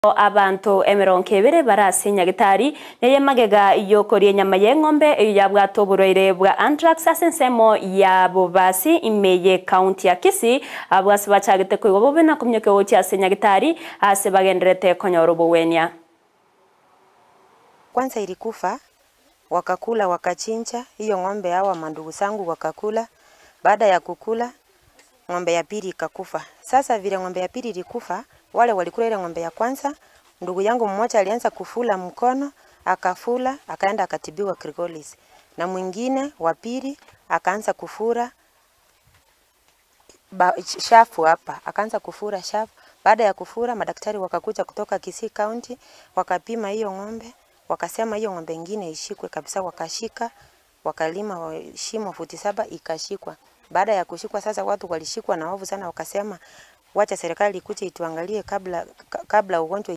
Abantu emirongo ebere barase nyagitari neye magega yokorie nyama y'eng'ombe eyo yabwata oborwaire bwa anthrax ase ensemo ya Bobasi imeye county ya Kisii abwasi bachagete koigwa bobe na komyoka gochia ase nyagitari ase bagenderete konyora obogwenia. Kwanza ilikufa wakakula wakachinja hiyo ng'ombe, hawa mandugu zangu wakakula. Baada ya kukula ng'ombe ya pili ikakufa. Sasa vile ng'ombe ya pili ilikufa, wale walikula ile ng'ombe ya kwanza, ndugu yangu mmoja alianza kufula mkono, akafula, akaenda akatibiwa Krigolis. Na mwingine wa pili akaanza kufura shafu hapa, akaanza kufura shafu. Baada ya kufura, madaktari wakakuja kutoka Kisii County, wakapima hiyo ng'ombe, wakasema hiyo ng'ombe nyingine ishikwe kabisa, wakashika, wakalima shimo futi 7 ikashikwa. Baada ya kushikwa sasa watu walishikwa na hofu sana, wakasema wacha serikali ikuje ituangalie kabla ugonjwa.